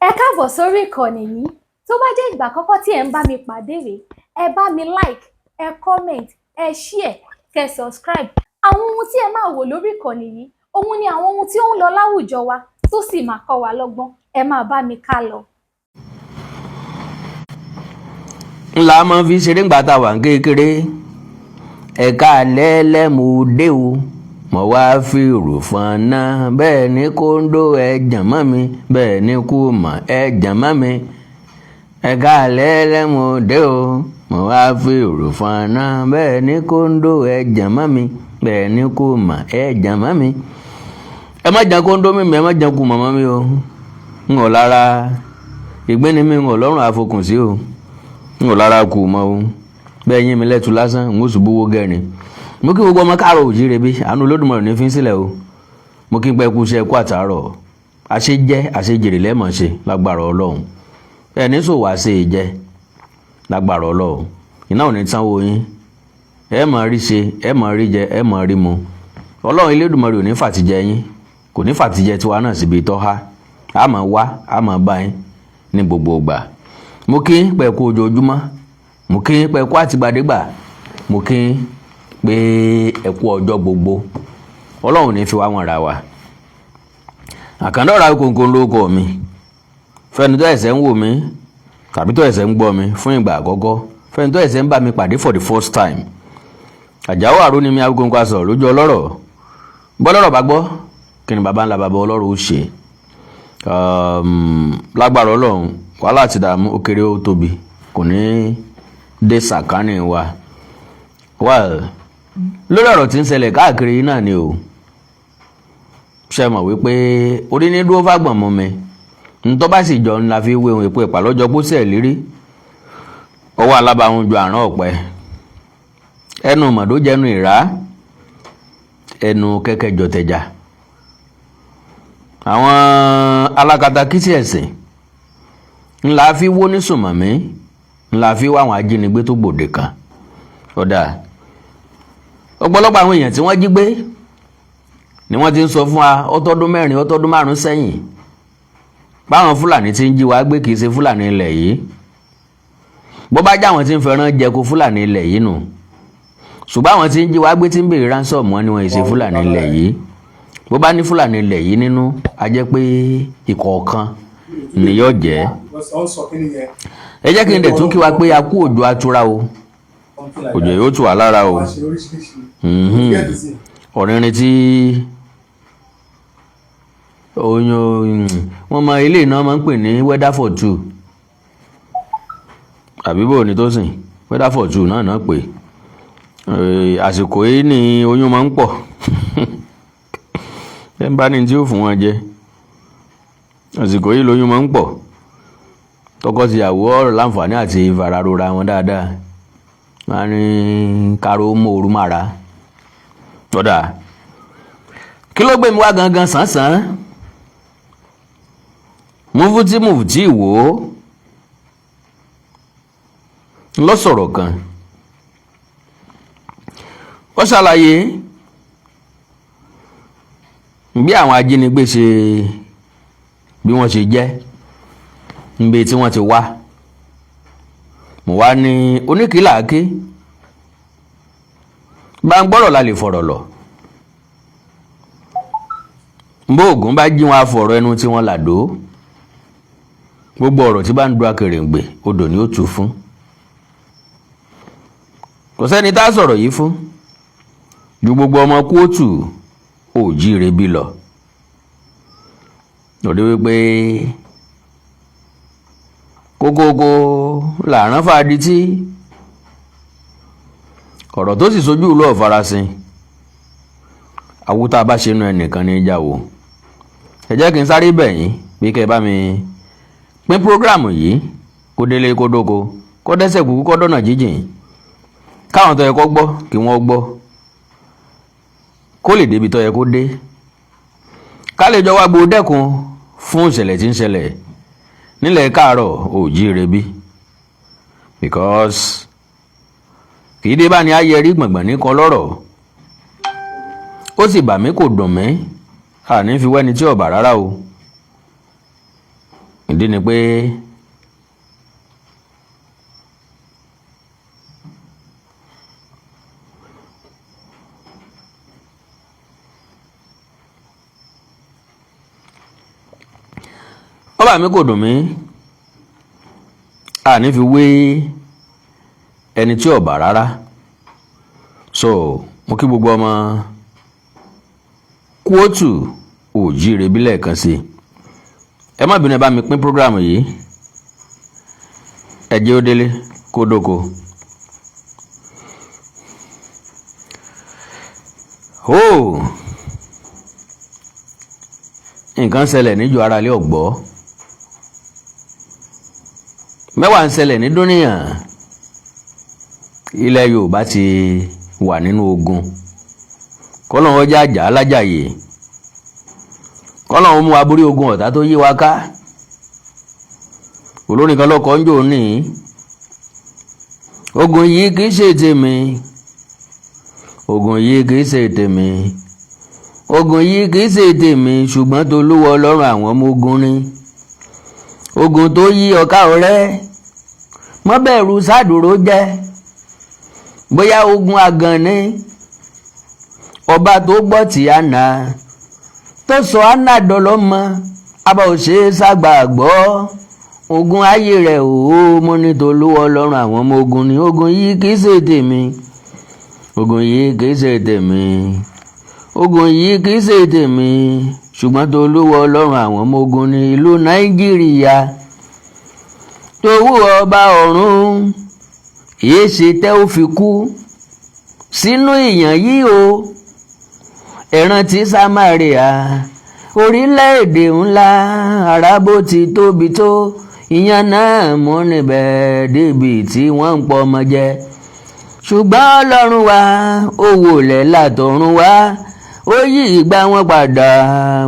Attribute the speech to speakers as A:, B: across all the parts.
A: Ẹ káàbọ̀ sórí ìkànnì yìí. Tó bá jẹ́ ìgbà àkọ́kọ́ tí ẹ̀ ń bá mi pàdé rèé, ẹ bá mi like, ẹ comment, ẹ share, kẹ́ subscribe. Àwọn ohun tí ẹ máa wò lórí ìkànnì yìí, òun ni àwọn ohun tí ó ń lọ láwùjọ wa tó sì máa kọ́ wa lọ́gbọ́n. Ẹ máa bá mi ká lọ.
B: Ńlá máa fi ṣeré ńgbà tá a wà ní kékeré. Ẹ̀ka lẹ́lẹ́ mo dé o, mo wá fi rò fọ́nà. Bẹ́ẹ̀ ni kóńdó ẹ̀ jàn mọ́ mi, bẹ́ẹ̀ ni kú mọ̀ ẹ̀ jàn mọ́ mi. Ẹ̀ka lẹ́lẹ́ mo dé o, mo wá fi rò fọ́nà. Bẹ́ẹ̀ ni kóńdó ẹ̀ jàn mọ́ mi, bẹ́ẹ̀ ni kú mọ̀ ẹ̀ jàn mọ́ mi. Ẹ má jàn kóńdó mi, ẹ má jàn kú mọ̀mọ́ mi o. Ń ò lára ìgbéni mi, ń ò lọ́rùn àfokùn sí o, n ò lára kù mọ́ o. Bẹ́ẹ̀ yín mi lẹ́tu lásán, n ó ṣubú wó gẹ́rin. Mo kí gbogbo ọmọ káàrọ̀ òjíire bí àánú Olódùmarè ní fi ń sílẹ̀ o. Mo kí n pẹ́ kú iṣẹ́, kú àtàárọ̀. Àṣejẹ́ àṣejèrè lẹ́mọ̀ ṣe lágbára Ọlọ́run. Ẹ̀ ní sòwò àṣe ìjẹ́ lágbára Ọlọ́run. Iná ò ní tán wo yín. Ẹ máa rí ṣe, ẹ máa rí jẹ, ẹ máa rí mu. Ọlọ́run Elédùmarè ò ní fàtìjẹ yín, kò ní fàtìjẹ tiwa náà síbi tọ́há. A máa wá, a máa bá yín ní gbogbo ìgbà. Mo kí pẹ́ kú ojoojúmọ́, mo kí pẹ́ kú àtìgbàdégbà, mo kí pé ẹ kú ọjọ́ gbogbo. Ọlọ́run ní fi wá wọn ra wa. Àkàndọ̀rà kòǹkò lóko mi. Fẹ́ni tó ẹ̀sẹ̀ ń wò mí tàbí tó ẹ̀sẹ̀ ń gbọ́ mi fún ìgbà àkọ́kọ́, fẹ́ni tó ẹ̀sẹ̀ ń bá mi pàdé for the first time, Àjàó àrò ni mi, Awíkonko asọ̀rọ̀ lójú ọlọ́rọ̀. Bọ́lọ́rọ̀ bá gbọ́, kí ni baba ńlá baba ọlọ́rọ̀ ó ṣe? Lágbára Ọlọ́run, wàhálà àti ìdààmú, ó kéré ó tóbi, kò ní dé sàkánì wa. Well, lórí ọ̀rọ̀ tí ń ṣẹlẹ̀ káàkiri náà ni o. Ṣe mọ̀ wípé orí ní dúró fágbọ̀n mọ́ mi, ntọ́ bá sì jọ ńlá fi wé ohun èpo ìpà lọ́jọ́ pósẹ̀ lérí ọwọ́ alábàáhùn ju àrùn ọ̀pẹ ẹnu mọ̀dó jẹnu ìrá ẹnu kẹ́kẹ́ jọ tẹja. Àwọn alákatakítí ẹ̀sìn ńlá fi wó ní sùnmọ̀mí, ńlá fi wá àwọn ajínigbé tó gbòde kan. Ọ̀dà ọ̀pọ̀lọpọ̀ àwọn èèyàn tí wọ́n jí gbé ni wọ́n ti ń sọ fún wa ó tọ́dún 4, ó tọ́dún 5 sẹ́yìn, báwọn Fúlàní ti ń jí wa gbé. Kì í ṣe Fúlàní ilẹ̀ yìí. Bó bá jẹ́ àwọn tí ń fẹ́ràn jẹko Fúlàní ilẹ̀ yìí nù, ṣùgbọ́n àwọn tí ń jí wa gbé, tí ń béèrè ransom wọn ni wọ́n ṣe Fúlàní ilẹ̀ yìí. Bó bá ní Fúlàní ilẹ̀ yìí nínú, a jẹ́ pé ìkọ̀ọ̀kan ni yóò jẹ́. Ẹ jẹ́ kí n dẹ̀ tún kí wa pé a kú òjò atura o. Òjò yóò tù wá lára o. Ọ̀rìnrìn tí oyún wọn mọ ilé iná máa ń pè ní weather for two, àbí bò ní tó sìn, weather for two náà náà pè. Àsìkò yìí ni oyún máa ń pọ̀. Ẹ ń bá ní tí ó fún wọn jẹ, àsìkò yìí lóyún máa ń pọ̀. Tọkọ-tìyàwó ọ̀rọ̀ láǹfààní àti ìfararora wọn dáadáa. Wọn á ní káró mòoru mára. Tọ́da, kí ló gbé mi wá gangan sàn-sàn? Mufti, Mufti Ìwó ló sọ̀rọ̀ kan. Ó ṣàlàyé bí àwọn ajínigbé ṣe, bí wọ́n ṣe jẹ́, níbi tí wọ́n ti wá. Mo wá ní oníkìláàké bá ń gbọ́rọ̀ la lè fọ̀rọ̀ lọ. Bó Ògún bá jí wọn, àfọ̀rọ̀ ẹnu tí wọ́n làdó. Gbogbo ọ̀rọ̀ tí bá ń du akèrèǹgbè odò ni ó tu fún. Kò sẹ́ni tá a sọ̀rọ̀ yìí fún ju gbogbo ọmọ kóòtù òjíire bí lọ, lórí wípé kókókó làrán fàdí tí ọ̀rọ̀ tó sì sojú ìlú ọ̀farasin. Awútá bá ṣe nu ẹnìkan ní ìjà wò. Ẹ jẹ́ kí n sáré bẹ̀ yín bí kẹ́ ẹ bá mi pín program yìí, kó délé, kó dóko, kó dẹ́sẹ̀ kúkú, kó dọ̀nà jíjìn, káwọn tó yẹ kó gbọ́ kí wọ́n gbọ́, kó lè débi tó yẹ kó dé, ká lè jọ wá gbó dẹ́kun fún ìṣẹ̀lẹ̀ tí ń ṣẹlẹ̀ nílẹ̀ káàárọ̀ òjíire bí, because kì í dé bá ní ayẹrí gbọ̀ngbọ̀n ní kan lọ́rọ̀. Ó sì bà mí, kò dùn mí, àní fi wẹ́ni tí ọ̀bà rárá o. Ìdí ni pé ọba mi kò dùn mí, àní fi wé ẹni tí ò bá rárá. So mo kí gbogbo ọmọ kóòtù òjíire bí lẹ́ẹ̀kan sí. Ẹ má bínú, ẹ bá mi pín program yìí, ẹ jẹ́ ó délé kó dóko. Oh, nǹkan ṣẹlẹ̀ níjọ ara lé ọ̀gbọ́ mẹ́wàá ń ṣẹlẹ̀ ní dúníyàn. Ilẹ̀ Yorùbá ti wà nínú ogun. Kọ́lọ́n ọjà àjà alájàyè, kọ́lọ́n mú wa borí ogun ọ̀tá tó yí wa ká. Olórin kan lọ́kọ̀ ń jò ní ogun yìí kì í ṣe tèmi, ogun yìí kì í ṣe tèmi, ogun yìí kì í ṣe tèmi, ṣùgbọ́n tolúwa Ọlọ́run àwọn ọmọ ogun ni. Ogun tó yí ọ̀ká ọ̀rẹ́ mọ́ bẹ̀rù sádùró jẹ́, bóyá ogun àgàn ni. Ọba tó gbọ́ tí àná tó sọ àná dọlọ́mọ abá ò ṣe é ságbàgbọ́ ogun ayé rẹ̀ ò mú ní tolúwa Ọlọ́run àwọn ọmọ ogun ni. Ogun yìí kì í ṣe tèmi, ogun yìí kì í ṣe tèmi, ogun yìí kì í ṣe tèmi, ṣùgbọ́n tolúwa Ọlọ́run àwọn ọmọ ogun ní ìlú Nàìjíríà towó ọba ọ̀run. Yéé ṣe tẹ́ ó fi kú sínú ìyàn yìí o. Ẹ̀rántí Samaria, orílẹ̀-èdè ńlá arábó ti tóbi tó, ìyẹn náà mú níbẹ̀ débi tí wọ́n ń pọ̀ ọmọ jẹ, ṣùgbọ́n Ọlọ́run wa ó wòlẹ̀ látọ̀run wá, ó yí ìgbà wọn padà,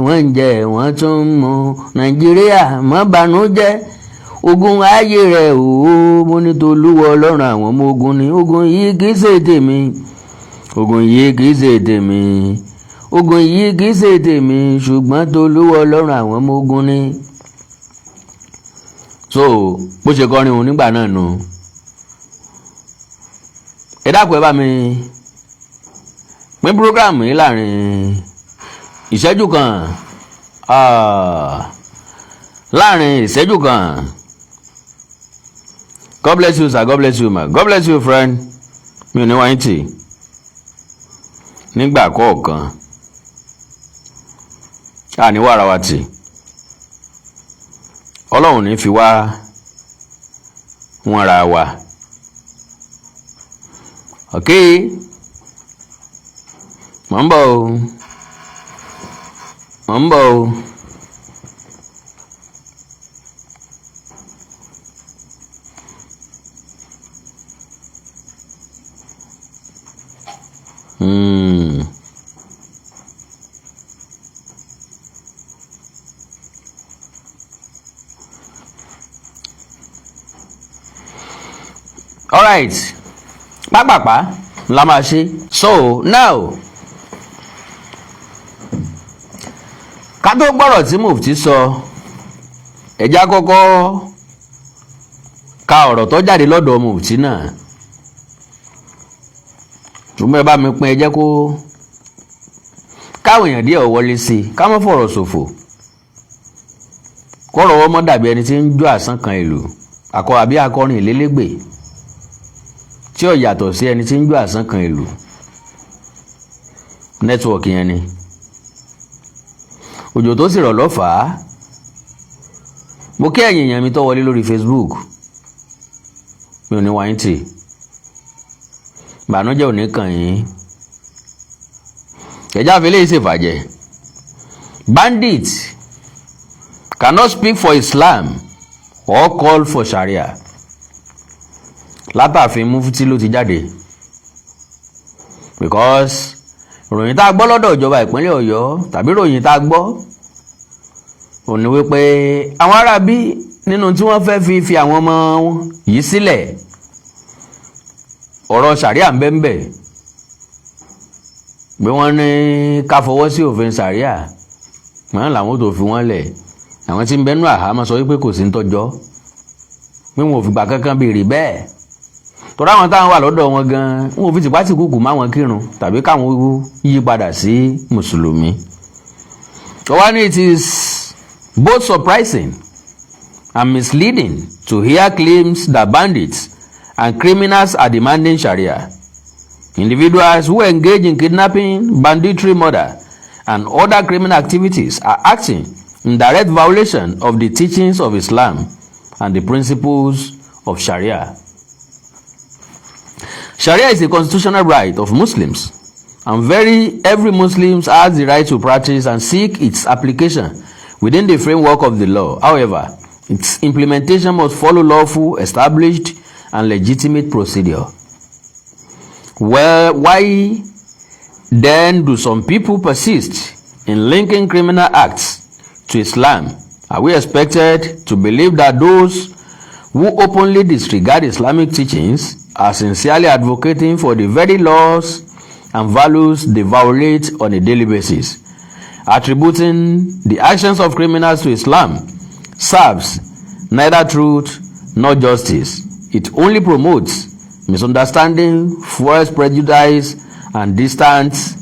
B: wọ́n ń jẹ, wọ́n tún ń mu. Nàìjíríà, má bànújẹ́, ogun ayé rẹ̀ ò mo ní tolúwa Ọlọ́run àwọn ọmọ ogun ni. Ogun yìí kì í ṣe tèmi, ogun yìí kì í ṣe tèmi, ogun yìí kì í ṣe tèmi, ṣùgbọ́n tolúwa Ọlọ́run àwọn ọmọ ogun ni. So bó ṣe kọrin òun nígbà náà nù. Ẹ dákun, ẹ bá mi pín program yìí láàrin ìṣẹ́jú kan, láàrin ìṣẹ́jú kan. God bless you, sir. God bless you, ma. God bless you, friend. Mi ò ní wáyé tì nígbà kọ̀ọ̀kan, àní wàrà wa tì. Ọlọ́run ní fi wá wọ́n ra wa. Ok, mò ń bọ̀ o, mò ń bọ̀ o. Alright, pápápá la máa ṣe. So now, ká tó gbọ́rọ̀ tí mufti sọ, ẹ̀já kọ́kọ́ ka ọ̀rọ̀ tó jáde lọ́dọ̀ mufti náà. Ṣùgbọ́n ẹ bá mi pín, ẹ jẹ́ kó káwọn èèyàn díẹ̀ wọlé sí i, ká má fọ̀rọ̀ ṣòfò, kọ́rọ̀ wọ́n mọ́ dàbí ẹni tí ń jó àsán kan ìlú akọ àbí akọrin ìlélégbè tí ò yàtọ̀ sí ẹni tí ń jó àsán kan ìlú. Network yẹn ni òjò tó sì rọ̀ lọ́fàá. Mo kí ẹ̀yin èèyàn mi tó wọlé lórí Facebook. Mi ò ní wáyé tì, ìbànújẹ́ ò ní kàn yín. Ẹ̀já fi léyìí ṣèfàjẹ́. Bandit cannot speak for Islam or call for Sharia. Látàfin mufti ló ti jáde, because ìròyìn tá a gbọ́ lọ́dọ̀ ìjọba ìpínlẹ̀ Ọ̀yọ́ tàbí ìròyìn tá a gbọ́ ò ní wípé àwọn aráabí nínú tí wọ́n fẹ́ fi àwọn ọmọ yìí sílẹ̀, ọ̀rọ̀ Sharia ń bẹ ń bẹ, pé wọ́n ní ká fọwọ́ sí òfin Sharia mọ́ làwọn tó fi wọ́n lẹ̀. Àwọn tí ń bẹnu àhámọ́ sọ wípé kò sí ń tọ́jọ́, pé wọn ò fìgbà kankan béèrè bẹ́ẹ̀, torí àwọn táwọn wà lọ́dọ̀ wọn gan, wọn ò fi tìpátìkúùkù má wọn kírun tàbí káwọn yí padà sí mùsùlùmí. Wọ́n ní it is both surprising and misleading to hear claims that bandits and criminals are demanding Sharia. Individuals who engage in kidnapping, banditry, murder, and other criminal activities are acting in direct violation of the teachings of Islam and the principles of Sharia. Sharia is a constitutional right of Muslims, and very every Muslim has the right to practice and seek its application within the framework of the law. However, its implementation must follow lawful, established, and legitimate procedure. Well, why then do some people persist in linking criminal acts to Islam? Are we expected to believe that those who openly disregard Islamic teachings are sincerely advocating for the very laws and values they violate on a daily basis? Attributing the actions of criminals to Islam serves neither truth nor justice. It only promotes misunderstanding, fuels prejudice, and distracts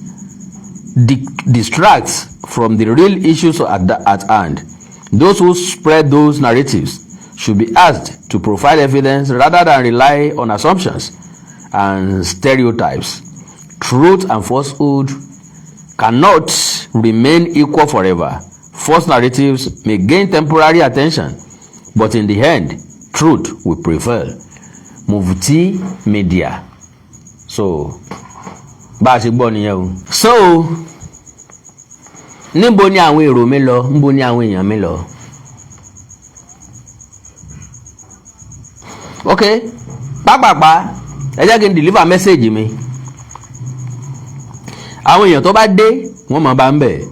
B: from the real issues at hand. Those who spread those narratives should be asked to provide evidence rather than rely on assumptions and stereotypes. Truth and falsehood cannot remain equal forever. False narratives may gain temporary attention, but in the end, truth will prevail. Mufti Media. So, bá a ṣe gbọ́ nìyẹn o. So, níbo ni àwọn èrò mi lọ? Níbo ni àwọn èèyàn mi lọ? Ok, pápápá, ẹ jẹ́ kí n deliver message mi. Àwọn èèyàn tó bá dé, wọ́n mọ̀ bá ń bẹ̀,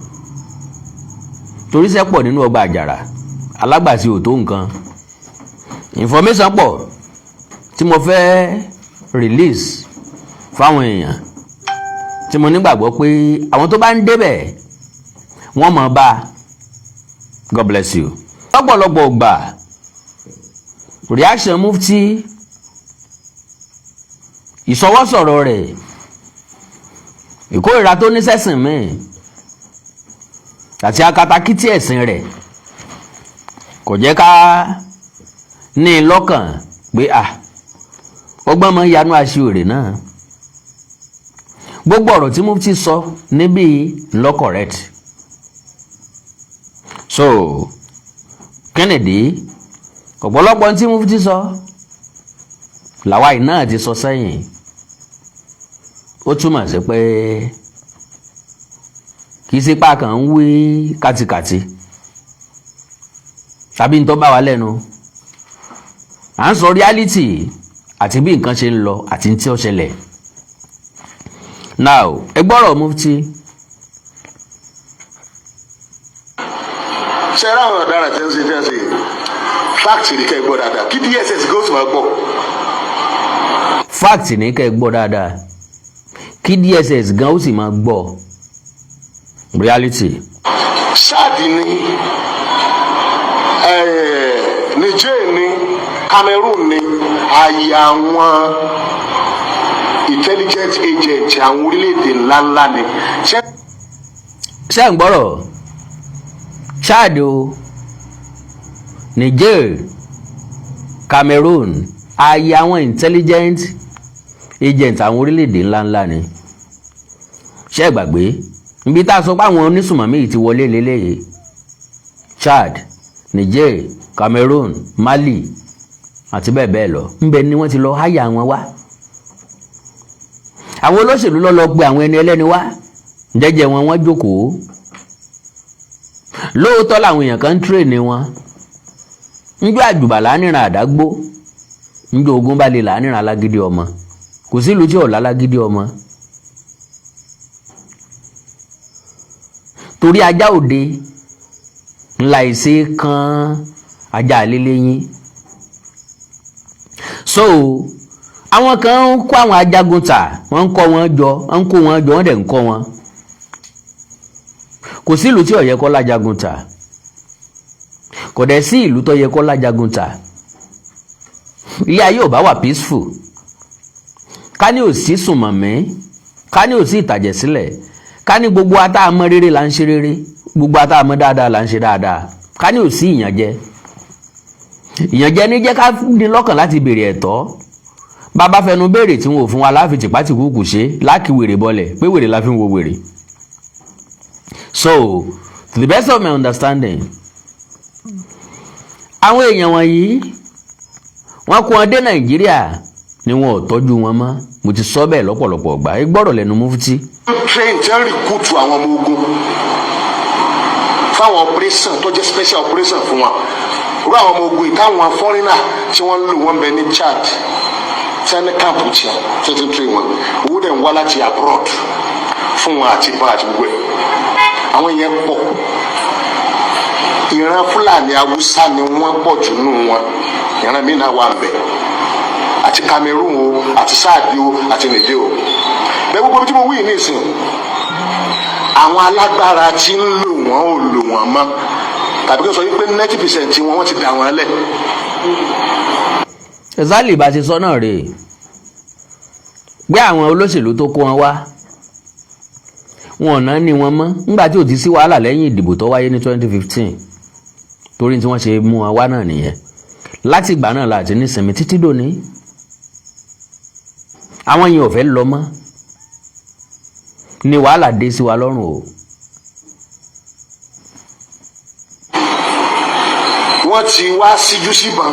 B: torí iṣẹ́ pọ̀ nínú ọgbà àjàrà, alágbàsí ò tó nǹkan. Information pọ̀ tí mo fẹ́ release fáwọn èèyàn, tí mo nígbàgbọ́ pé àwọn tó bá ń débẹ̀, wọ́n mọ̀ bá. God bless you. Lọ́pọ̀lọpọ̀ gbà, reaction Mufti, ìsọwọ́sọ̀rọ̀ rẹ̀, ìkórìíra tó ní sẹ́sìn míì àti akatakítí ẹ̀sìn rẹ̀ kò jẹ́ ká ní i lọ́kàn pé à ọgbọ́n máa ń yanú aṣiwèrè náà. Gbogbo ọ̀rọ̀ tí Mufti sọ níbí lọ correct. So Kennedy, ọ̀pọ̀lọpọ̀ tí Mufti sọ làwa yìí náà ti sọ sẹ́yìn. Ó túmọ̀ sí pé kì í ṣe pé a kàn ń wí kàtìkàtì tàbí ń tó bá wa lẹ́nu. À ń sọ reality àti bí nǹkan ṣe ń lọ àti tí ó ṣẹlẹ̀. Now, ẹ gbọ́rọ̀ Mufti.
C: Ṣe é ráwọn ọ̀daràn tí ń ṣe fact ní kẹ́ ẹ gbọ́ dáadáa, kí DSS kó sì máa gbọ́.
B: Fact ní kẹ́ ẹ gbọ́ dáadáa, kí DSS gan ó sì máa gbọ́ reality.
C: Chad ní, Niger ní, Cameroon ní, ààyè àwọn intelligence agent àwọn orílẹ̀-èdè ńláńlá ni. Ṣé
B: Ṣé ń gbọ́rọ̀? Chad o, Niger, Cameroon, ààyè àwọn intelligent agent àwọn orílẹ̀-èdè ńláńlá ni. Ṣé ẹ gbàgbé ibi tá a sọ pé àwọn onísùmọ̀mí yìí ti wọlé lélẹ́yìí? Chad, Niger, Cameroon, Mali àti bẹ́ẹ̀ bẹ́ẹ̀ lọ, ńbẹ ni wọ́n ti lọ háyà wọn wá. Àwọn olóṣèlú ló lọ pe àwọn ẹni ẹlẹ́ni wá jẹ́jẹ́ wọn, wọ́n jókòó. Lóòótọ́ làwọn èèyàn kan ń train wọn. Njọ́ àjùbà láníran àdágbó, njọ́ ogun bá lè láníran alágídí ọmọ. Kò sílùú tí ò lálágídí ọmọ, torí ajá òde ńlá ìṣe kan ajá àlélẹ́yìn. So àwọn kan ń kó àwọn ajagun tà, wọ́n ń kọ́ wọn jọ, wọ́n ń kó wọn jọ, wọ́n dẹ̀ ń kọ́ wọn. Kò sílùú tí ó yẹ kó lájagun tà. Kò dẹ̀ sí ìlú tó yẹ kó lájagun ta, ilé ayé ò bá wà peaceful. Ká ní ò sí sùnmọ̀mí, ká ní ò sí ìtàjẹ̀sílẹ̀, ká ní gbogbo atáàmọ́ rere là ń ṣe rere, gbogbo atáàmọ́ dáadáa là ń ṣe dáadáa, ká ní ò sí ìyànjẹ. Ìyànjẹ ní jẹ́ ká ní lọ́kàn láti béèrè ẹ̀tọ́. Bàbá fẹnu béèrè tí wọn ò fún wa, láfi tìpátìkúùkù ṣe láàkì wèrè bọlẹ̀ pé wèrè la fi ń wo wèrè. So to the best of my understanding, àwọn èèyàn wọ̀nyí, wọ́n kó wọn dé Nàìjíríà ni wọn ò tọ́jú wọn mọ́. Mo ti sọ bẹ́ẹ̀ lọ́pọ̀lọpọ̀ ọgbà. Ẹ gbọ́rọ̀ lẹ́nu mufti.
C: Train tí wọ́n recruit àwọn ọmọ ogun fáwọn operation tó jẹ́ special operation fún wa. Irú àwọn ọmọ ogun yìí táwọn foreigner tí wọ́n ń lò, wọ́n bẹ ní Chad, tí wọ́n ní camp tí wọ́n ti ń train wọn. Owó dẹ̀ ń wá láti abroad fún wọn àti ìbọn àti gbogbo ẹ̀. Àwọn yẹn pọ̀. Ìran Fúlàní, Haúsá ni wọ́n pọ̀ jù nù wọn. Ìran míì náà wà ń bẹ, àti Cameroon o, àti Chad o, àti Niger o. Bẹ́ẹ̀ gbogbo tí mo wí nísìn, àwọn alágbára tí ń lò wọ́n ò lò wọ́n mọ́, tàbí kí n sọ wípé 90% wọn, wọ́n ti dà wọ́n lẹ̀.
B: Exactly, bá a ṣe sọ náà rèé pé àwọn olóṣèlú tó kó wọn wá, wọn ò ná ní wọn mọ́ nígbà tí ò ti sí wàhálà lẹ́yìn ìdìbò tó wáyé ní 2015, torí tí wọ́n ṣe mú wọn wá náà nìyẹn. Láti ìgbà náà láti nísinmi títí dòní, àwọn yẹn ò fẹ́ lọ mọ́ ni wàhálà dé sí wa lọ́rùn o.
C: Wọ́n ti wá síjú síbọn.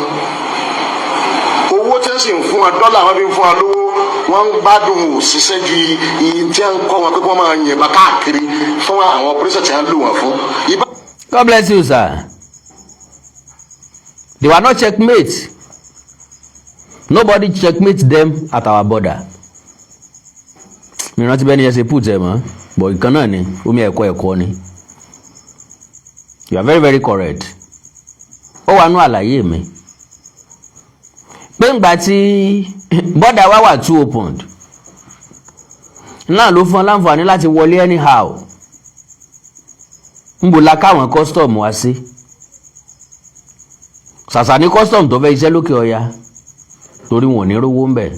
C: Owó tí wọ́n sì ń fún wọn, dọ́là wọn fi ń fún wọn lówó, wọ́n ń gbádùn òṣìṣẹ́ ju iye tí wọ́n ń kọ́ wọn pé kí wọ́n máa yìnbọn káàkiri fún àwọn operation tí wọ́n ń lò wọ́n fún.
B: God bless you, sir. They were not checkmate. Nobody checkmate them at our border. Mi rántí bẹ́ẹ̀ ni ẹ ṣe put ẹ̀ mọ́, but ìkan náà ni omi ẹ̀kọ́ ẹ̀kọ́ ni. You are very, very correct. Ó wà nú àlàyé mi pé ńgbà tí border wa wà too opened náà ló fún ọ láǹfààní láti wọlé anyhow. Ńbo la káwọn custom wá sí? Ṣàṣà ní custom tó fẹ́ iṣẹ́ lókè ọya, torí wọn ò ní rówó ń bẹ̀.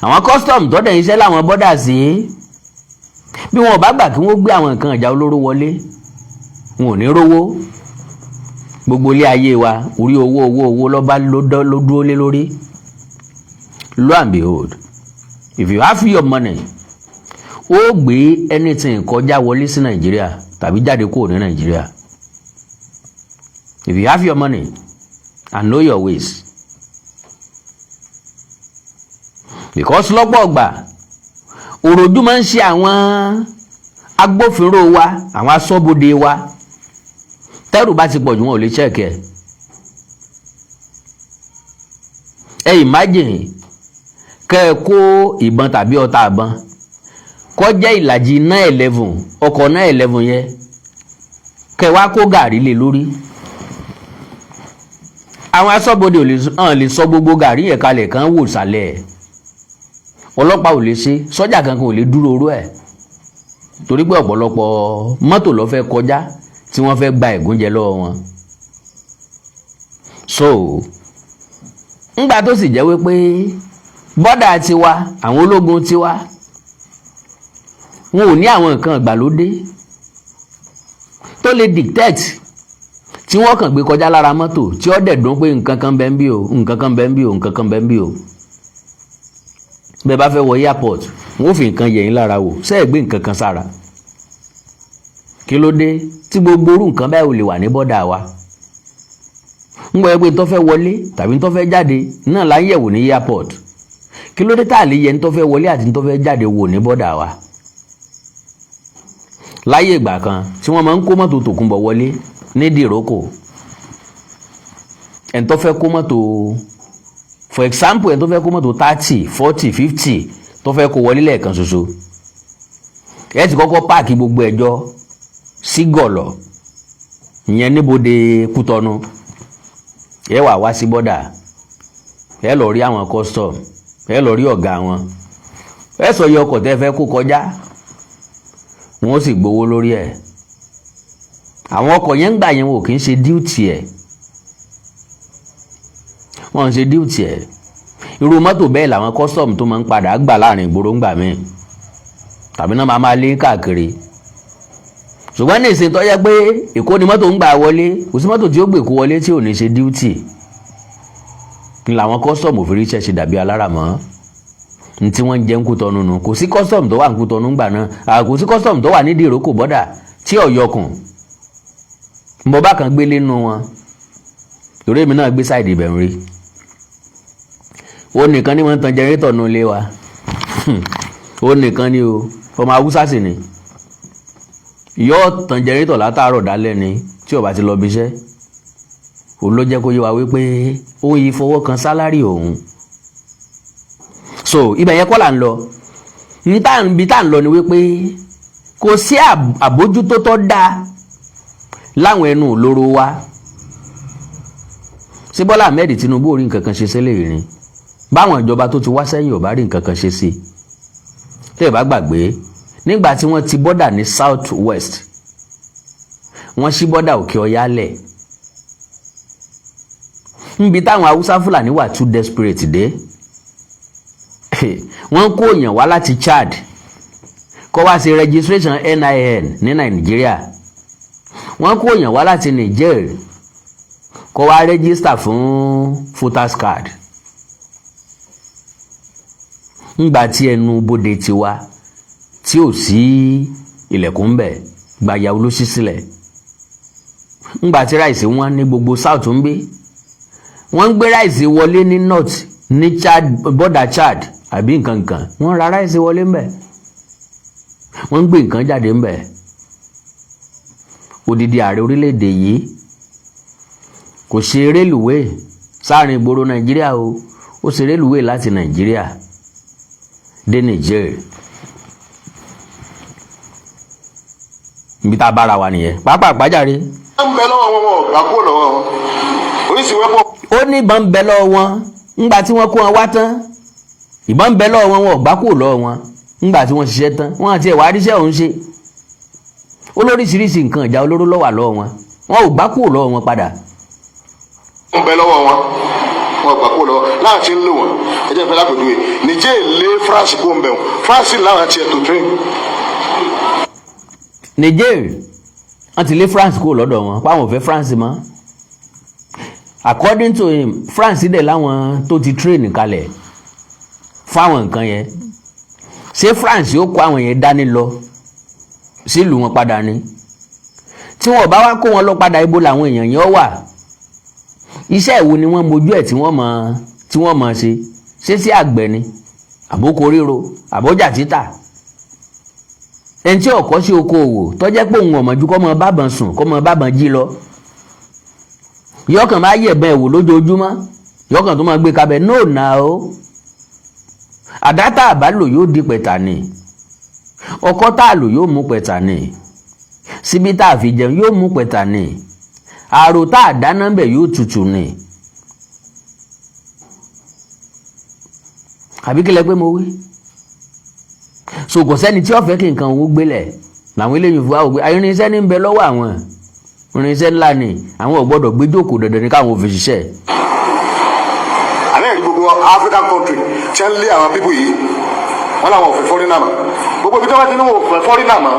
B: Àwọn custom tó dẹ̀ iṣẹ́ láwọn border sí, bí wọn ò bá gbà kí wọ́n gbé àwọn nǹkan ìjà olóró wọlé, wọn ò ní rówó. Gbogbo ilé ayé wa, orí owó, owó, owó lọ́ba ló dúró lé lórí. Lo and behold, if you have your money, ó gbé anything kọjá wọlé sí Nàìjíríà tàbí jáde kúrò ní Nàìjíríà, if you have your money and know your ways, because lọ́pọ̀ ọgbà òròjú máa ń ṣe àwọn agbófinró wa, àwọn aṣọ́bodè wa. Tẹ́rù bá ti pọ̀ jù, wọn ò lè check ẹ̀. Ẹ imagine kẹ́ ẹ kó ìbọn tàbí ọta ìbọn kó jẹ́ ìlàjì 911, ọkọ̀ 911 yẹn, kẹ́ ẹ wá kó gàrí lé lórí. Àwọn aṣọ́bodè ò lè hàn lè sọ gbogbo gàrí yẹn kalẹ̀ kán wò sàlẹ̀ ẹ̀. Ọlọ́pàá ò lè ṣe, sọ́jà kankan ò lè dúró orú ẹ̀, torí pé ọ̀pọ̀lọpọ̀ mọ́tò ló fẹ́ kọjá tí wọ́n fẹ́ gba ẹ̀gúnjẹ lọ́wọ́ wọn. So ńgbà tó sì jẹ́ wípé border tiwa, àwọn ológun tiwa, wọn ò ní àwọn nǹkan ìgbàlódé tó lè detect tí wọ́n kàn gbé kọjá lára mọ́tò tí ó dẹ̀ dún pé nǹkan kan bẹ́ẹ̀ ń bí o, nǹkan kan bẹ́ẹ̀ ń bí o, nǹkan kan bẹ́ẹ̀ ń bí o. Bẹ́ẹ̀ bá fẹ́ wọ airport, wọ́n ó fi nǹkan yẹ̀ yín lára wò ṣé ẹ̀ gbé nǹkan kan sára. Kí ló dé tí gbogbo orú nǹkan báyìí ò lè wà ní border wa? Ń gbọ́ pé tó fẹ́ wọlé tàbí tó fẹ́ jáde náà là ń yẹ̀wò ní airport. Kí ló dé tá a lè yẹ ní tó fẹ́ wọlé àti ní tó fẹ́ jáde wò ní border wa? Láyé ìgbà kan tí wọ́n máa ń kó mọ́tò tòkunbọ̀ wọlé ní dìrókò, ẹni tó fẹ́ kó mọ́tò, for example, ẹni tó fẹ́ kó mọ́tò 30, 40, 50 tó fẹ́ kó wọlé lẹ́ẹ̀kan ṣoṣo, ẹ ti kọ́kọ́ park gbogbo ẹ̀jọ́ sí gọ̀lọ̀ ìyẹn níbodè Kútọ́nù. Ẹ wà wá sí border, ẹ lọ rí àwọn custom, ẹ lọ rí ọ̀gá wọn, ẹ sọ iye ọkọ̀ tẹ́ fẹ́ kó kọjá, wọ́n sì gbowó lórí ẹ̀. Àwọn ọkọ̀ yẹn ń gbà yẹn, wò kì í ṣe duty ẹ̀, wọ́n ń ṣe duty ẹ̀. Irú mọ́tò bẹ́ẹ̀ làwọn custom tó máa ń padà gbà láàrin ìgboro ńgbà míì, tàbí náà máa máa lé káàkiri. Ṣùgbọ́n ní ìsìn tó yẹ pé Èkó ni mọ́tò ń gbà wọlé, kò sí mọ́tò tí ó gbè kó wọlé tí ò ní ṣe duty ní làwọn custom ò fi ríṣẹ́ ṣe dàbí aláràmọ́ ní tí wọ́n ń jẹ́ ń Kútọ́nù nù. Kò sí custom tó wà ń Kútọ́nù ńgbà náà, kò sí custom tó wà nídìí ìrókò border tí ọ̀yọ́kùn mo bá kan gbélé nù wọn, torí èmi náà gbé side ibẹ̀ ń rí. Ó nìkan ni wọ́n ń tan generator nù ilé wa, ó nìkan ni o. Ọmọ Haúsá sì ni, yóò tan generator látàárọ̀ dálẹ́ ni tí ó bá ti lọ bí iṣẹ́. Òun ló jẹ́ kó yé wa wípé ó yí fọwọ́ kan salary òun. So ibẹ̀ yẹn kọ́ là ń lọ ní tá ibi tá à ń lọ ni wípé kò sí àbójútó tó dáa láwọn ẹnu ìloro wa. Ṣé Bọ́lá Ahmed Tinubu ò rí nǹkan kan ṣe sílẹ̀ ìrìn báwọn ìjọba tó ti wá sẹ́yìn ò bá rí nǹkan kan ṣe sí? Tẹ́ ẹ bá gbàgbé, nígbà tí wọ́n ti border ní South West, wọ́n ṣí border Òkè Ọya lẹ̀, níbi táwọn Haúsá Fúlàní wà too desperate dé. Wọ́n kó èèyàn wá láti Chad kó wá ṣe registration NIN ní Nàìjíríà, wọ́n kó èèyàn wá láti Niger kó wá register fún voters card. Ńgbà tí ẹnu bodè tiwa tí ò sí ilẹ̀kùn ń bẹ̀ gbàyàwó ló ṣí sílẹ̀, ńgbà tí rice wọn ní gbogbo South ń gbé, wọ́n ń gbé rice wọlé ní North, ní Chad, border Chad àbí nǹkan nǹkan. Wọ́n ra rice wọlé ńbẹ̀, wọ́n ń gbé nǹkan jáde ńbẹ̀. Odidi ààrẹ orílẹ̀-èdè yìí kò ṣe rélùwé sáàrin ìgboro Nàìjíríà o, ó ṣe rélùwé láti Nàìjíríà dé Niger. Ibi tá a bára wa nìyẹn pàápàá pàjáre.
C: Ń bẹ lọ́wọ́ wọn, wọn ò gbà kúrò lọ́wọ́ wọn oríṣi wẹ́pọ̀.
B: Ó ní ìbọn ń bẹ lọ́wọ́ wọn ńgbà tí wọ́n kó wọn wá tán. Ìbọn ń bẹ lọ́wọ́ wọn, wọn ò gbà kúrò lọ́wọ́ wọn ńgbà tí wọ́n ṣiṣẹ́ tán. Wọ́n àti ẹ̀wà àríṣẹ́ òun ṣe olóríṣiríṣi nǹkan ìjà olóró ló wà lọ́wọ́ wọn, wọn ò gbà kúrò lọ́wọ́ wọn padà.
C: Ń bẹ lọ́wọ́ wọn, wọn gbà kúrò lọ́wọ́ láti ń lò wọ́n. Ẹ jẹ́ ìfẹ́ lápèjúwe, Niger lé France kó ń bẹ̀ wọ́n, France láwọn tiẹ̀ tó train.
B: Niger, wọ́n ti lé France kúrò lọ́dọ̀ wọn, páwọn ò fẹ́ France mọ́, according to him. France dẹ̀ láwọn tó ti train kalẹ̀ fáwọn nǹkan yẹn. Ṣé France yóò kó àwọn yẹn dání lọ sílùú wọn padà ni? Tí wọn bá wá kó wọn lọ padà, ibo làwọn èèyàn yẹn wà? Iṣẹ́ ìwo ni wọ́n mojú ẹ̀ tí wọ́n mọ̀ ṣe? Ṣé sí àgbẹ̀ ni, àbókò ríro, àbọ́jà títà? Ẹni tí ọkọ sí okòòwò tó jẹ́ pé òun ọ̀mọ̀jú kọ́ mọ bábọn sùn, kọ́ mọ bábọn jí lọ, yọkàn máa yẹ̀bẹ̀ wò lójoojúmọ́, yọkàn tó máa gbé kabẹ̀ nóò nà ó. Àdá tá a bá lò yóò di pẹ̀tà ni, ọkọ́ tá a lò yóò mú pẹ̀tà ni, síbí tá a fi jẹun yóò mú pẹ̀tà ni, àrò tá a dáná bẹ̀ yóò tutù ni. Àbí kílẹ̀ pé mo wí? So kò sẹ́ni tí ó fẹ́ kí nǹkan òun gbélẹ̀ làwọn eléyìí fún wa wò pé irinṣẹ́ ní ń bẹ lọ́wọ́ àwọn, irinṣẹ́ ńlá ni, àwọn ò gbọ́dọ̀ gbé jókòó, dandan ní káwọn ò fi ṣiṣẹ́.
C: Àlẹ́ rí gbogbo African country tí ń lé àwọn people yìí, wọ́n làwọn ò fẹ́ foreigner mọ́. Gbogbo ibi tí wọ́n ti ní wọn ò fẹ́ foreigner mọ́,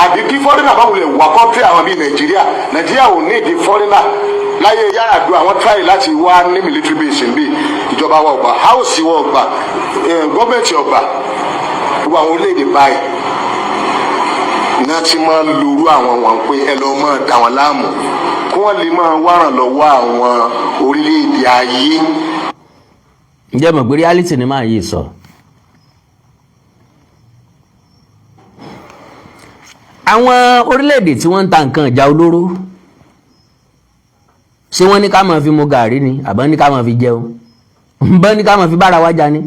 C: àbí kí foreigner bá wulẹ̀ wà country àwọn bíi Nàìjíríà, Nàìjíríà ò ní ìdí foreigner. Láyé Yar'Adua, àwọn try láti wá ní military base níbí, ìjọba wa ò gbà, house wa ò gbà, gọ́ọ̀mẹ̀ntì ò gbà. Gbogbo àwọn orílẹ̀-èdè báyìí náà ti máa ń lorú àwọn wọn pé ẹ lọ́ọ́ máa dà wọ́n láàmú kí wọ́n lè máa wá ràn lọ́wọ́ àwọn orílẹ̀-èdè ayé.
B: Ǹjẹ́ mọ̀ pé reality ni máa yìí sọ? Àwọn orílẹ̀-èdè tí wọ́n ń ta nǹkan ìjà olóró, ṣé wọ́n ní ká máa fi mu gàrí ni, àbọ̀ ní ká máa fi jẹun, bọ́n ní ká máa fi bára wa jà ni?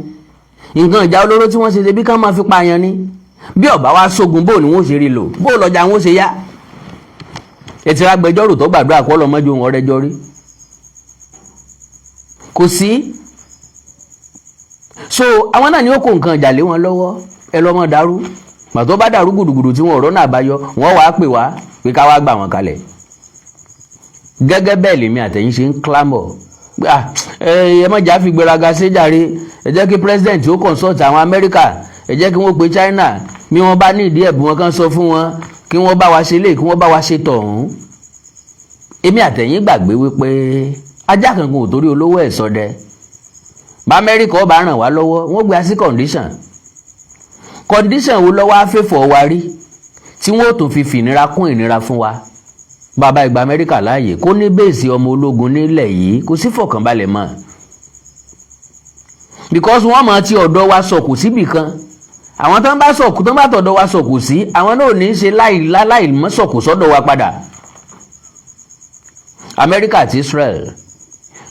B: Nǹkan ìjà olóró tí wọ́n ṣe ṣe bí ká máa fi pààyàn ni. Bí ọ̀bá wa sógun, bó ni wọ́n ṣe rí lò, bó lọ́jà wọ́n ṣe yá? Ètò agbẹjọ́rò tó gbàdúrà kọ́ lọ́mọdé òun ọ̀rẹ́jọ́ rí kò sí. So àwọn náà ni ó kó nǹkan ìjà lé wọn lọ́wọ́, ẹ lọ́mọ dàrú. Pàtó bá dàrú gùdùgùdù tí wọn ò rọ́nà àbáyọ, wọ́n wàá pè wá pé ká wá gbà wọ́n kalẹ̀. Gẹ́gẹ́ bẹ́ẹ̀ lèmi àtẹ̀yìn ṣe ń clamor, ẹ má jà fi gbéraga ṣe jàre. Ẹ jẹ́ kí president ó consult àwọn Amẹ́ríkà, ẹ jẹ́ kí wọ́n pe China, bí wọ́n bá ní ìdí ẹ̀bùn wọn kan sọ fún wọn, kí wọ́n bá wa ṣe lé, kí wọ́n bá wa ṣe tọ̀hún. Èmi àtẹ̀yìn gbàgbé wípé ajá kankan ò torí olówó ẹ̀ sọdẹ. Bá Amẹ́ríkà ó bá ràn wá lọ́wọ́, wọ́n gbé sí condition. Condition wo lọ́wọ́ afẹ́fọ̀ wa rí tí wọ́n ò tún fi fìnira kún ìnira fún wa? Bàbá ìgbà Amẹ́ríkà láàyè kó ní base ọmọ ológun nílẹ̀ yìí, kò sí fọkànbalẹ̀ mọ́, because wọ́n máa ti ọ̀dọ̀ wa sọ̀kù síbì kan. Àwọn tó ń bá sọ̀kù, tó ń bá tọ̀dọ̀ wa sọ̀kù sí, àwọn náà ò ní í ṣe láì mọ́ sọ̀kù sọ́dọ̀ wa padà. Amẹ́ríkà àti Israel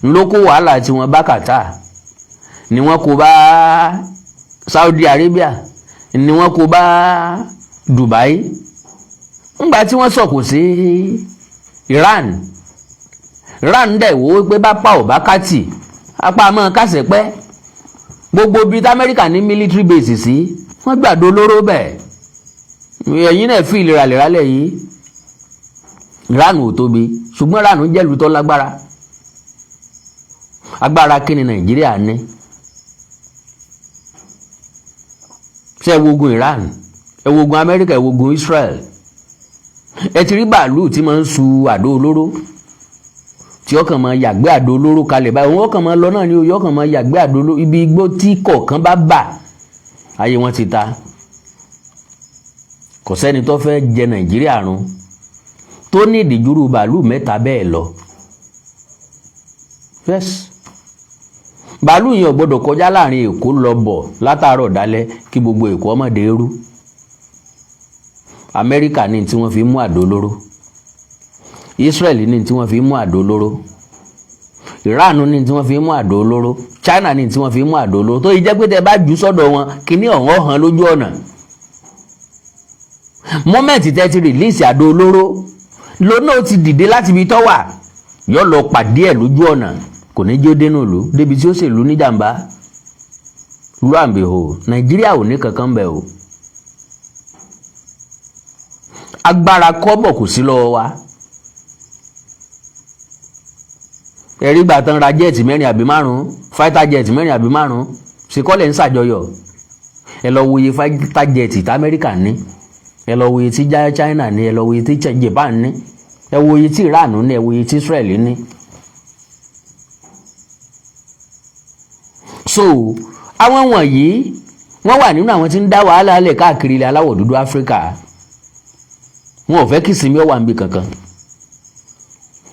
B: ló kó wàhálà tí wọ́n bá Qatar, ni wọ́n kó bá Saudi Arabia, ni wọ́n kó bá Dubai. Ńgbà tí wọ́n sọ̀kù sí Iran, Iran dẹ̀ wò ó pé bá pa ò bá kátì apá mọ́ kásẹ̀ pẹ́. Gbogbo bíi tí Amẹ́ríkà ní military base sí, wọ́n gbàdo olóró bẹ́ẹ̀. Ẹ̀yin náà fi ìlera lérálẹ̀ yìí. Iran ò tóbi, ṣùgbọ́n Iran jẹ́lu tó lágbára. Agbára kí ni Nàìjíríà ní? Ṣé ẹ wo ogun Iran, ẹ wo ogun Amẹ́ríkà, ẹ wo ogun Israel? Ẹ ti rí bàálù tí máa ń su àdó olóró, tí ọkàn máa yàgbé àdó olóró kalẹ̀ báyìí. Òun ọkàn máa lọ náà ni oyè ọkàn máa yàgbé àdó olóró ibi igbó tí kọ̀ọ̀kan bá bà, ayé wọn ti ta. Kò sẹ́ni tó fẹ́ jẹ Nàìjíríà run tó ní ìdíjúrú bàálù mẹ́ta bẹ́ẹ̀ lọ. Yes, bàálù yẹn ò gbọ́dọ̀ kọjá láàrin Èkó lọ bọ̀ látàárọ̀ dálẹ́ kí gbogbo Èkó ọmọdé rú. Amẹ́ríkà ní tí wọ́n fi mú àdó olóró, Israel ní tí wọ́n fi mú àdó olóró, Iran ní tí wọ́n fi mú àdó olóró, China ní tí wọ́n fi mú àdó olóró, tó yìí jẹ́ pé tẹ́ bá jù sọ́dọ̀ wọn, kíní ọ̀hún hàn lójú ọ̀nà. Moment tẹ́ ti release àdó olóró, lónà ó ti dìde láti ibi tó wà, yóò lọ pàdé ẹ̀ lójú ọ̀nà, kò ní jó dénú ìlú débi tí ó sì lù níjàmbá. Lo and behold, Nàìjíríà ò ní kankan bẹ̀ o. Agbára kọ́bọ̀ kò sí lọ́wọ́ wa. Ẹ̀rí gbà tán ra jet mẹ́rin àbí márùn-ún, fighter jet mẹ́rin àbí márùn-ún, ṣèkọ́lẹ̀ ń ṣàjọyọ̀. Ẹ lọ wo iye fighter jet tí Amẹ́ríkà ní, ẹ lọ wo iye tí China ní, ẹ lọ wo iye tí Japan ní, ẹ wo iye tí Iran ní, ẹ wo iye tí Israel ní. So àwọn wọ̀nyí, wọ́n wà nínú àwọn tí ń dá wàhálà lẹ̀ káàkiri ilẹ̀ aláwọ̀ dúdú Áfíríkà. Wọn ò fẹ́ kí ìsinmi ó wà níbi kankan.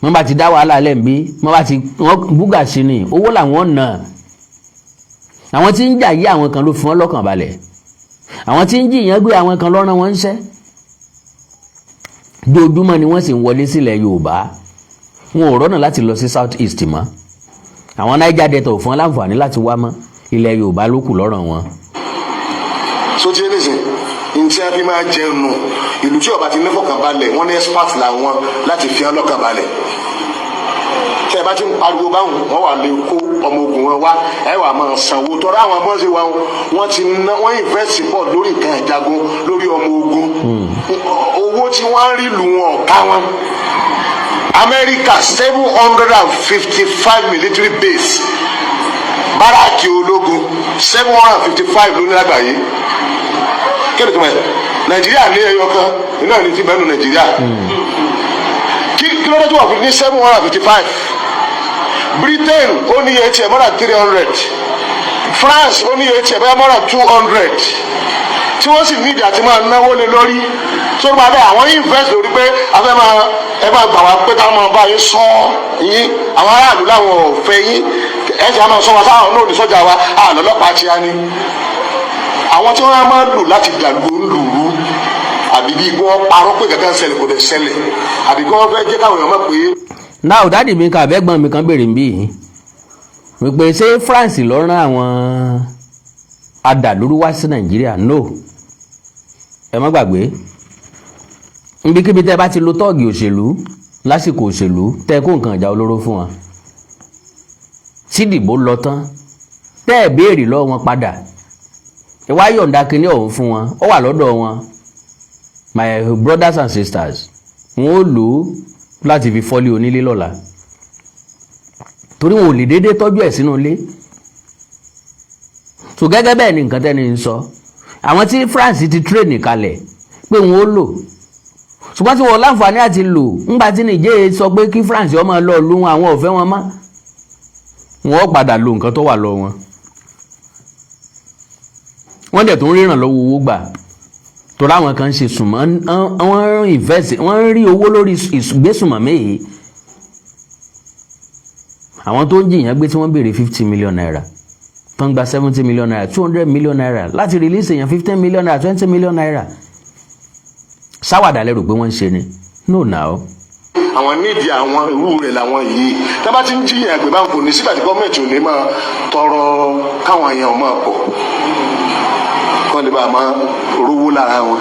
B: Wọ́n bá ti dá wàhálà lẹ̀ ń bí, wọ́n bá ti wọ́n búgà sí ni owó làwọn nà. Àwọn tí ń jà yí, àwọn kan ló fi wọ́n lọ́kàn balẹ̀. Àwọn tí ń jìyàn gbé, àwọn kan lọ́rán wọn ń ṣẹ́. Dojúmọ́ ni wọ́n sì ń wọlé sílẹ̀ Yorùbá. Wọn ò rọ́nà láti lọ sí South East mọ́. Àwọn Niger Delta ò fún wọn láǹfààní láti wá mọ́. Ilẹ̀ Yorùbá ló kù lọ́rọ̀ wọn.
C: So tí nísìn ntí a fi máa jẹun nù, ìlú tí ó bá ti ní fọkànbalẹ̀, wọ́n ní expert làwọn láti fi hàn lọ́kànbalẹ̀. Tí ẹ bá ti ń pariwo báwọn, wọ́n wà lè kó ọmọ ogun wọn wá, ẹ wà máa sanwó tọ́ra àwọn bọ́ọ̀sì wa. Wọ́n ti ná, wọ́n invest pọ̀ lórí nǹkan ìjagun, lórí ọmọ ogun. Owó tí wọ́n ń rí lù wọn ọ̀ká wọn. Amẹ́ríkà, 755 military base, báràkì ológun 755 ló ní lágbàáyé. Kí ni tó mọ̀ ẹ́? Nàìjíríà ní ẹyọ kan iná ní ti bẹ́ẹ̀ nù. Nàìjíríà, kí ló dé tí wọ́n fi ní 755? Britain ó ní iye tiẹ̀, more than 300. France ó ní iye tiẹ̀, bẹ́ẹ̀ more than 200, tí wọ́n sì ní ìdí àti máa náwó lé lórí. Tó máa bẹ́ẹ̀, àwọn invest lórí pé a fẹ́ máa, ẹ máa gbà wá pé ká máa bá yín sọ yín. Àwọn aráàlú làwọn ò fẹ́ yín, ẹ ṣe àmọ́ sọ wa sáwọn náà ní sọ́jà wa àlọ́lọ́pàá tí a ní. Àwọn tí wọ́n á máa lò láti dàlú lùrú, àbí bí wọ́n parọ́ pé kankan ṣẹlẹ̀, kò dẹ̀ ṣẹlẹ̀, àbí kí wọ́n fẹ́ jẹ́ káwọn èèyàn mọ̀ pé.
B: Náà daddy mi kan àbẹ́gbọ́n mi kan béèrè ń bí wípé ṣé France ló rán àwọn adàlúrú wá sí Nàìjíríà? No, ẹ má gbàgbé, níbikíbi tẹ́ bá ti lo tọ́ọ̀gì òṣèlú lásìkò òṣèlú, tẹ́ kó nǹkan ìjà olóró fún wọn, tí dìbò lọ tán, tẹ́ ẹ̀ béèrè lọ́wọ́ wọn padà. Ẹ wá yọ̀ǹda kinní ọ̀hún fún wọn, ó wà lọ́dọ̀ wọn. My brothers and sisters, wọn ó lò ó láti fi fọ́lé onílé lọ́la, torí wọn ò lè déédéé tọ́jú ẹ̀ sínú ilé. So gẹ́gẹ́ bẹ́ẹ̀ ni nǹkan tẹ́ni ń sọ, àwọn tí France ti train kalẹ̀ pé wọn ó lò, ṣùgbọ́n tí wọn láǹfààní àti lò ńgbà tí Niger sọ pé kí France ó máa lọ lu wọn, àwọn ò fẹ́ wọn mọ́, wọn ó padà lo nǹkan tó wà lọ wọn. Wọ́n dẹ̀ tún ríran lọ́wọ́ owó gbà, torí àwọn kan ń ṣe sùnmọ́, wọ́n ń invest, wọ́n ń rí owó lórí ìgbésùnmọ̀mí yìí. Àwọn tó ń jìyàn gbé tí wọ́n béèrè ₦50 million, tó ń gba ₦70 million, ₦200 million láti release èèyàn, ₦15 million, ₦20 million, sáwàdà lẹ́rù pé wọ́n ń ṣe ni? No now.
C: Àwọn nídìí àwọn irú rẹ̀ làwọn yìí tá bá ti ń jiyàn àgbẹ̀ bá ń kò ní sígbà tí gọ́ọ̀mẹ̀ntì ò ní máa tọrọ káwọn èèyàn máa pọ̀ kán lè bá a máa rówó lára wọn.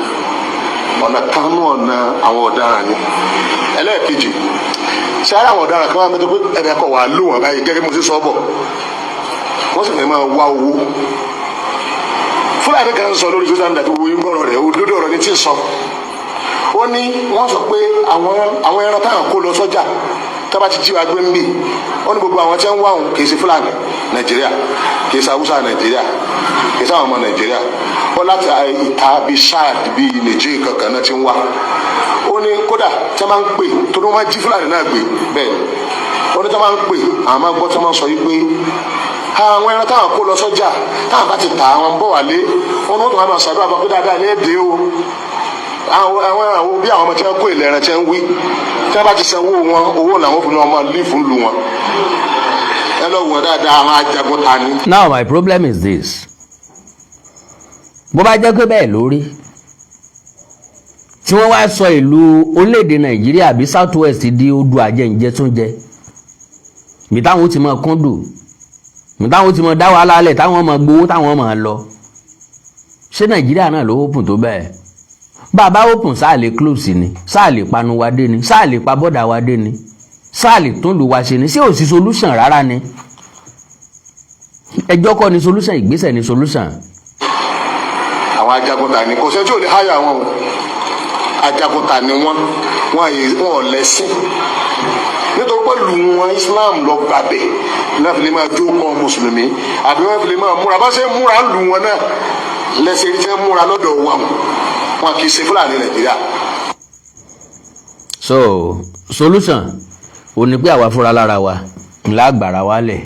C: Ọ̀nà kanú ọ̀nà àwọn ọ̀daràn ni. Ẹlẹ́ẹ̀kejì, ṣé ara àwọn ọ̀daràn kan wà mẹ́tọ́ pé ẹ̀rẹ́ kọ̀ wà lò wọ́n báyìí, gẹ́gẹ́ bí mo ṣe sọ bọ̀, wọ́n sì fẹ́ máa wá owó. Fúlàní kan sọ lórí social media tó wo gbọ́rọ̀ rẹ̀, òdodo ọ̀rọ̀ ni tí ń sọ. Ó ní wọ́n sọ pé àwọn ẹran táwọn kó lọ sọ́jà tó bá ti jí wa gbé ń bì. Ó ní gbogbo àwọn tí wọ́n ń wá òun kì í ṣe Fúlàní Nàìjíríà, kì í ṣe Haúsá Nàìjíríà, kì í ṣe àwọn ọmọ Nàìjíríà. Ó láti ìta bíi Chad, bíi Nàìjíríà kankan náà ti ń wá. Ó ní kódà tí wọ́n máa ń pè tó ní wọ́n máa jí Fúlàní náà gbé bẹ́ẹ̀ ni. Ó ní tí wọ́n máa ń pè, àwọn máa gbọ́ tí wọ́n máa sọ yìí pé àwọn ẹran táwọn kó lọ sọ́jà, táwọn bá ti tà, àwọn ń bọ̀ wálé. Wọn ní wọ́n tún máa ṣàdúrà fún pé dáadáa ní èdè o. Àwọn bí àwọn ọmọ tí wọ́n kó ilẹ̀ ẹran tí wọ́n wí, tí wọ́n bá ti sanwó wọn, owó làwọn fún wọn máa lífù ń lu wọn. Ẹ lọ wọ dáadáa, àwọn ajagun ta ni.
B: Now my problem is this: bó bá jẹ́ pé bẹ́ẹ̀ lórí tí wọ́n wá sọ ìlú orílẹ̀-èdè Nàìjíríà àbí South West di odò àjẹǹjẹtúnjẹ, ibi táwọn ó ti máa kúndùn, ibi táwọn ó ti máa dá wàhálà alẹ̀, táwọn máa gbowó, táwọn máa lọ, ṣé Nàìjíríà náà ló open tó bẹ́ẹ̀? Bàbá open, sáà lè close ni, sáà lè panu wa dé ni, sáà lè pa bọ́dà wa dé ni, sáà lè tún lù wá ṣe ni? Ṣé ò sí solution rárá ni? Ẹjọ́ kọ́ ni solution, ìgbésẹ̀ ni solution.
C: Àwọn ajagunta ni, kò sẹ́ni tí ò lè háyà wọn o. Ajagunta ni wọ́n. Wọ́n ò lẹ́sìn, nítorí pẹ̀lú wọn Islam lọ gbàbẹ̀ náà fi lè máa jó kọ́ mùsùlùmí, àbí wọ́n fi lè máa múra bá ṣe ń múra ń lu wọn náà lẹ́sẹ̀ rí tí wọ́n múra lọ́dọ̀ wọn. Wọn kì í ṣe Fúlàní Nàìjíríà.
B: So solution ò ní pé àwa fúnra lára wa ńlá àgbàrá wa lẹ̀.